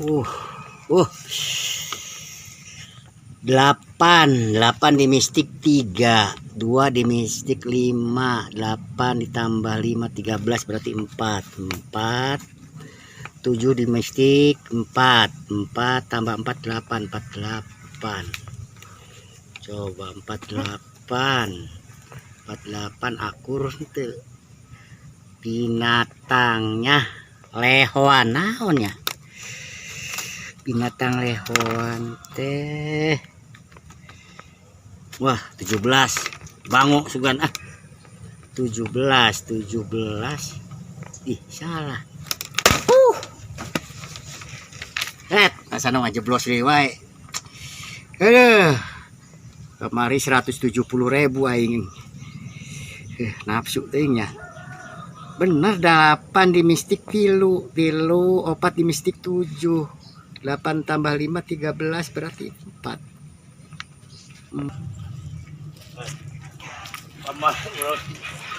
Uh. Uh. 8, 8 di mistik 3, 2 di mistik 5, 8 ditambah 5 13 berarti 4, 4, 7 di mistik 4, 4 tambah 4 8, 48. Coba 48. 48 akur henteu. Binatangnya lehoan naon ya? Binatang lehoan teh. Wah, 17. Bango sugan ah. 17, 17. Ih, salah. Ret, asana ngajeblos deui wae. Aduh. Kemari 170.000 aing. Nafsu teuing nya. Bener 8 di mistik tilu, tilu, 4 di mistik 7. 8 tambah 5 13 berarti 4. Sama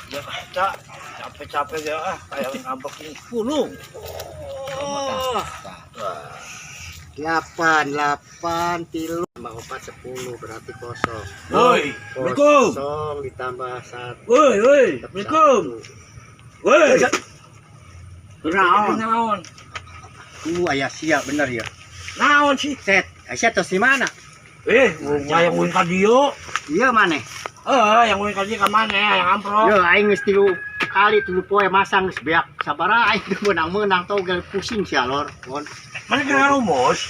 Jakarta capek-capek ya ah kayak ngambek ini 10. Oh. 8, 8 tilu tambah 4 10 berarti kosong. Woi, Assalamualaikum. Kosong ditambah 1. Woi, woi, Assalamualaikum. Woi. Naon? Naon? Aya sia bener ya. Naon sih? Set, aya tos di mana? Yang ulin ka dieu. Iya maneh. Yang ulin ka dieu ka maneh, yang amprok. Yo aing geus 3 kali 3 poe masang geus beak sabaraha aing teu meunang-meunang togel pusing sia lor. Mon. Mana kena rumus?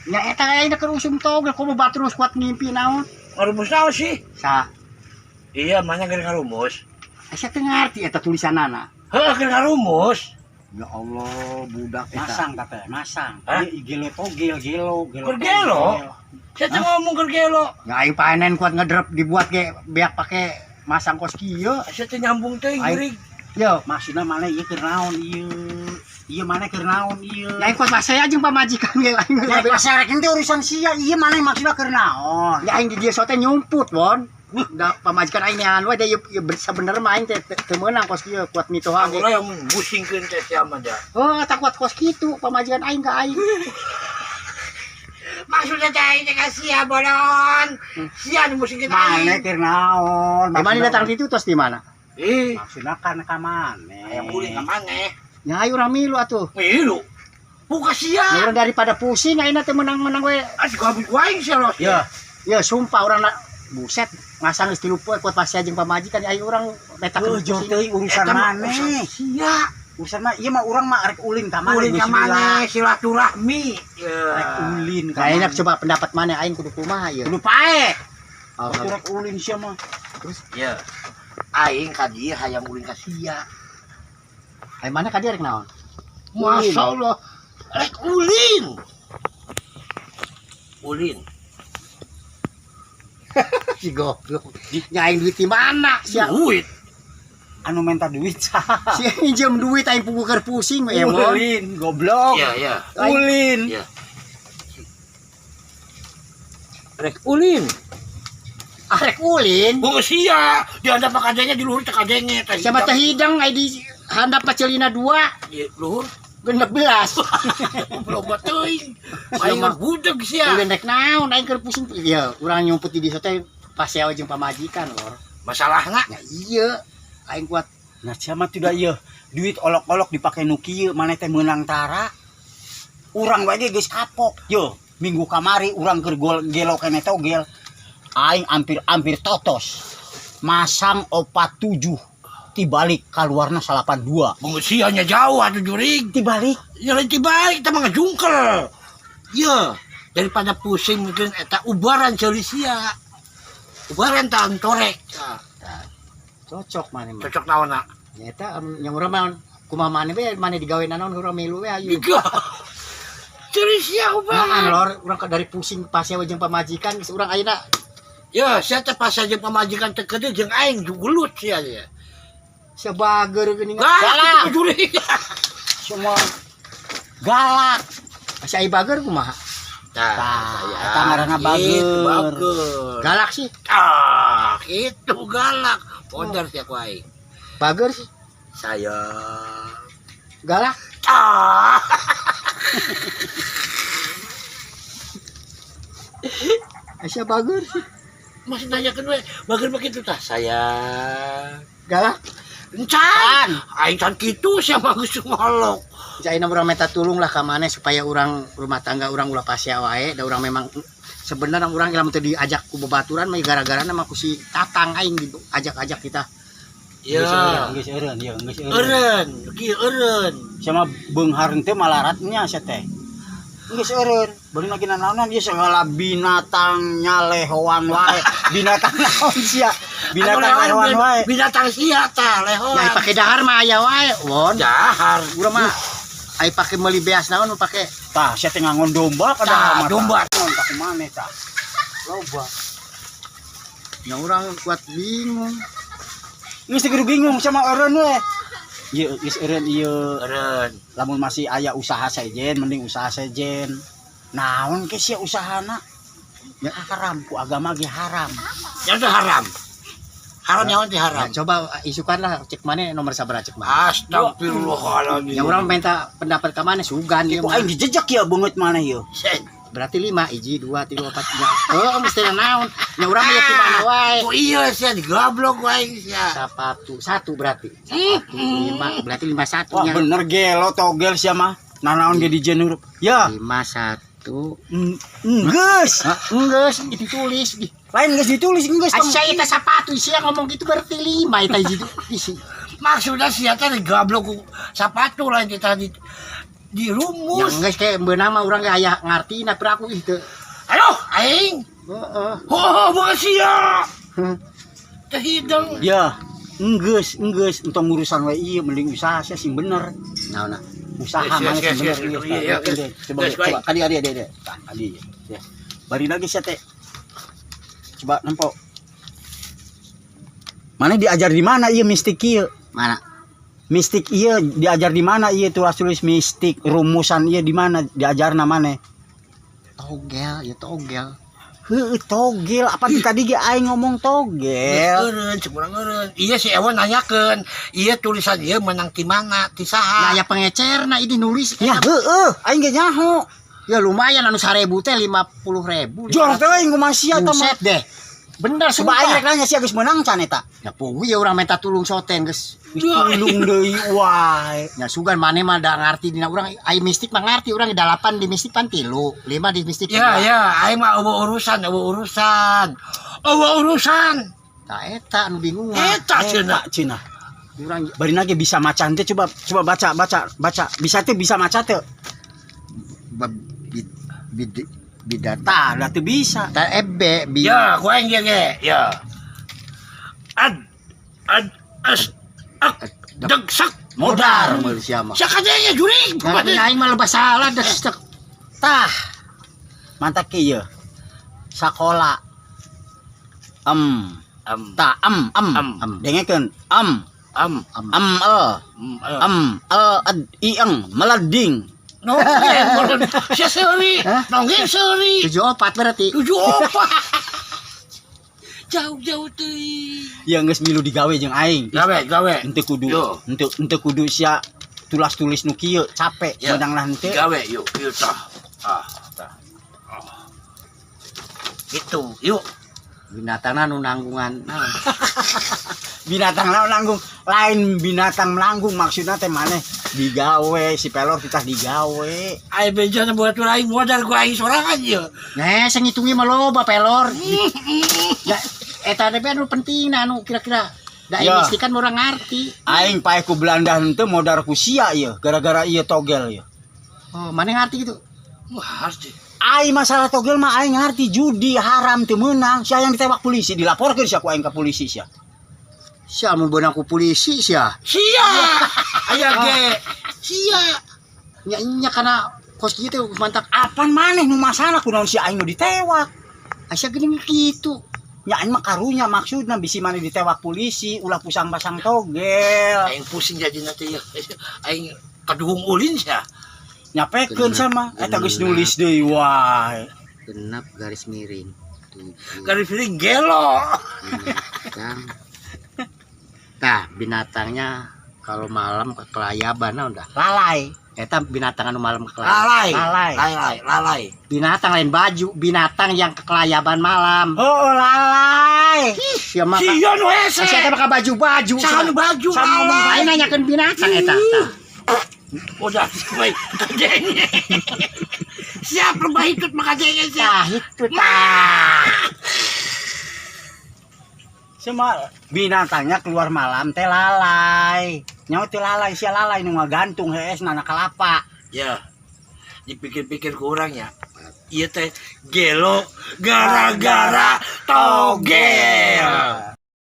Nya eta aing keur usum togel komo batur kuat ngimpi naon? Ngarumus naon sih? Sa. Iya, mana kena rumus? Asa teu ngarti eta tulisanana. Heuh, kena rumus. Ya Allah, budak eta. Masang teh, masang. Hah? Ieu gelo togel, gelo, gelo. Keur gelo? Saya teh ngomong keur gelo. Ya aing panen kuat ngedrep dibuat ge beak pake masang kos kieu. Saya teh nyambung teh Aing- jurig. Yo, Maksudna mana ieu keur naon ieu? Ieu mana keur naon ieu? ya aing kuat masaya jeung pamajikan ge aing. Ya pasarek teh urusan sia, ieu mana maksudna keur naon? Ya aing di dieu sote nyumput, Bon. Da pamajikan aing neangan we da ieu ieu sabenerna mah aing teh teu meunang kos kieu kuat mitoha ge. Aku lah yang musingkeun teh sia mah da. Oh, tak kuat kos kitu pamajikan aing ka aing. Maksudnya teh aing teh ka sia bolon. Sia nu musingkeun Mana aing. keur naon? Eh, mana datang itu tos di mana? Ih, Maksudna kan ka maneh. hayang ulin ka maneh. Ya ayo urang milu atuh. Milu. Buka sia. Ya urang daripada pusing aing teh menang-menang we. Asik gabut ku aing sia los. Ya, Ya sumpah urang buset ngasang geus 3 poe kuat pasea jeung pamajikan aing urang meta heuh jauh teuing urusan Eta mah maneh. urusan Sia. Urusan mah ieu mah urang mah arek ulin ka maneh. Ulin ka bismillah. maneh silaturahmi. Ya. Arek ulin ka Kayaknya maneh. coba pendapat mana aing kudu kumaha ieu. Kudu pae. Alhamdulillah. Arek ulin sia mah. Terus Ya. Aing ka dieu hayang ulin ka sia. aing mana ka dieu rek naon? Masya Allah. Rek ulin. Ulin. Si goblok. Nya aing duit di mana sia? Duit. Anu minta duit saha? Si minjem duit aing puguh keur pusing we emon. Ulin, goblok. Iya, iya. Ulin. Iya. Rek ulin. Ah rek ulin. Bunga sia, di handap kadenge di luhur teh kadenge teh. Siapa teh hidang aing di handap pacelina 2 Di luhur 16. loba teuing. Aing mah budeg sia. Ulin rek naon aing keur pusing. Iya, urang nyumput di desa teh pasea jeung pamajikan lor. Masalahna Ya iya, aing kuat Nah, sia mah tidak ieu. Duit olok-olok dipake nu kieu, maneh teh meunang tara. Urang wae ge geus kapok. Yo, minggu kamari urang keur gelo keneh togel. Aing hampir-hampir totos. Masang 47 tibalik kaluarna 82. bunga sia nya jauh atuh jurig. Tibalik Ya lain tibalik teh mah ngajungkel. Iya, daripada pusing mungkin eta ubaran ceuli sia. Ubaran tah torek. cocok maneh mah. Cocok naonna? Nya eta nya urang mah kumaha maneh we maneh digawe naon urang milu we ayu. Tiga. Ceuli sia Nah, ubaran. lor urang dari pusing pasea jeung pamajikan geus urang ayeuna Ya, sia teh pas aja pamajikan teh gede jeung aing gelut sia sia. sia bager geuning. Galak itu jurig. semua galak. Si ai bager kumaha? Tah, Tah, eta ngaranna bager. Itu bager. Galak sih. Ah, itu galak. Pondar sia ku aing. Bager sih. Saya. Galak. Ah. Aisyah bager sih. Masih nanyakeun we, bager mah kitu tah sayang. Galak. Encan. Aing can kitu sia mah geus ngolok. Jadi urang minta tulung lah ka maneh supaya urang rumah tangga urang ulah pasea wae, da urang memang sebenarnya urang lamun teu diajak ku babaturan mah gara-gara mah ku si Tatang aing diajak-ajak kita. Ya. Geus eureun, ieu geus eureun. Eureun, kieu eureun. Sama beunghar teh malaratnya sia teh. Geus eureun, bari lagi nanaonan ieu segala binatang nyalehoan wae. Binatang naon sia? Binatang lehoan wae. Binatang sia tah lehoan. Ya pake dahar mah aya wae, won. Dahar. Urang mah ai pake meuli beas naon pake. Tah sia teh ngangon domba kada Tah, domba. Naon tah kumaneh tah. Loba. Ya urang kuat bingung. Geus teu bingung sama eureun we. Ieu geus eureun ieu. Eureun. Lamun masih aya usaha sejen mending usaha sejen. Naon ke sia usahana? Ya haram ku agama ge haram. Ya teh haram. Haram nyawa teh haram. Nah, coba isukan lah cek mana nomor sabaraha cek mana. Astagfirullahaladzim. Ya urang minta pendapat ka maneh sugan ieu Ku mah. aing dijejek ya beungeut maneh ieu. Berarti 5, 1, 2, 3, 4, 5. Oh, mesti naon. Nya urang mah ya di mana wae. Ku iya sia digablok wae sia. Sapatu 1 berarti. Sapatu 5 berarti 51 Wah nya. bener gelo togel sia mah. Nanaon ge dijen huruf. Ya, 51. Geus. Hah, enggeus ditulis di. Lain geus ditulis geus. Asa eta sapatu sia ngomong gitu berarti 5 eta hiji isi. Maksudnya sia teh digablok ku sapatu lain kita di Ya dirumus. enggeus kayak beunang mah urang ge aya ngartina piraku ih teu. Aduh, aing. Heeh. Oh, bukan sia. Teh hidung. Ya, enggeus, enggeus entong urusan we ieu mending usaha sia sing bener. Naon? Usaha Yes, mana yes, sing yes, bener yes, ieu. iya, Tah, iya. Coba Yes, coba baik. kadi kadi kadi. Tah, kadi. Ya. Bari lagi sia teh. Coba nempo. Mana diajar di mana ieu mistik ieu? Mana? Mistik ieu diajar di mana ieu tulis tulis mistik rumusan ieu di mana diajarna maneh? Togel, ya togel. Heueuh togel, apa tadi ge aing ngomong togel. Eureun, cek urang eureun. Iya si Ewan nanyakeun, iya tulisan ieu menang ti mana, ti Nah, saha. aya pengecerna ini nulis. Ya heueuh, aing ge nyaho. Ya lumayan anu 1000 teh 50.000. Jor teh aing kumaha sia tah mah. Buset deh. Bener Coba aing rek sumpah. nanya sia geus meunang can eta. Ya puguh ya urang minta tulung soten geus. Geus tulung deui wae. Ya sugan maneh mah da ngarti dina urang ai mistik mah ngarti urang 8 di mistik pan 3, 5 di mistik. Ya, ya, aing mah eueuh urusan, eueuh urusan. Eueuh urusan. Tah eta anu bingung mah. Eta cenah. Eta cenah. Urang Bari ge bisa maca teh coba coba baca baca baca. Bisa teh bisa maca teh. bid bidata. Tah, da teu bisa. Tah ebe bi. Ya, ku aing ge ge. Ya. Ad ad as ak deg sak Modar. Meuli sia mah. Sia kadenya juring. Nah, aing mah lebah salah deg sek. Tah. Mantap ke ieu. Sakola. Em Am ta em em Em. Em. Dengekeun em am Em. em e em em e ed i eng meleding. Nonggeng, sia seuri, Hah? nonggeng seuri. 74 berarti. 74. Jauh-jauh teuing. Ya geus milu digawe jeung aing. Gawe, gawe. Henteu kudu, Yo. henteu henteu kudu sia tulas-tulis nu kieu capek Ya. meunang lah henteu. Gawe yuk, yuk tah. Ah, tah. Ah. Gitu, yuk. Binatangna nu nanggungan. Naon? Binatang lain nanggung, lain binatang melanggung maksudna teh maneh digawe si pelor kita digawe. Ai bejana buat aing modal ku aing sorangan ieu. Nah, sing ngitungi mah loba pelor. Ya eta teh anu penting anu kira-kira. Da Ya. mistik kan urang ngarti. Aing paeh ku Belanda henteu modar ku sia ieu gara-gara ieu togel ieu. Oh, mana ngarti gitu? Wah, harus. Aing masalah togel mah aing ngarti judi haram teu meunang. Sia yang ditewak polisi dilaporkeun sia ku aing ka polisi sia. Sia mun beunang ku polisi sia. Sia. Aya ge. Sia. Nya nya kana kos kieu teh mantak Apan maneh nu masalah kunaon sia aing nu ditewak. asa geuning kitu. Nya aing mah karunya maksudna bisi maneh ditewak polisi ulah pusang-pasang togel. Aing pusing jadina teh ieu. Aing kaduhung ulin sia. Nyapekeun sama eta geus nulis deui wae. Genap garis miring. 7 Garis miring gelo. binatang. Tah, binatangnya Kalau malam kekelayaban nah udah. Lalai. Eta binatang anu malam kekelayaban. Lalai. Lalai. Lalai, lalai. Binatang lain baju, binatang yang kekelayaban malam. Oh, lalai. Ih, sia mah. Sia nu hese. Sia teh maka baju-baju. Saha nu baju Sama lalai. Aing nanyakeun binatang eta tah. Udah, baik. Kadenge. Siap lebah hitut maka kadenge siap. Tah itu tah. Semua binatangnya keluar malam teh lalai. Nyawa teh lalai, sia lalai nu ngagantung hees nana kalapa. Ya. Dipikir-pikir kurang ya. Iya teh gelo gara-gara togel.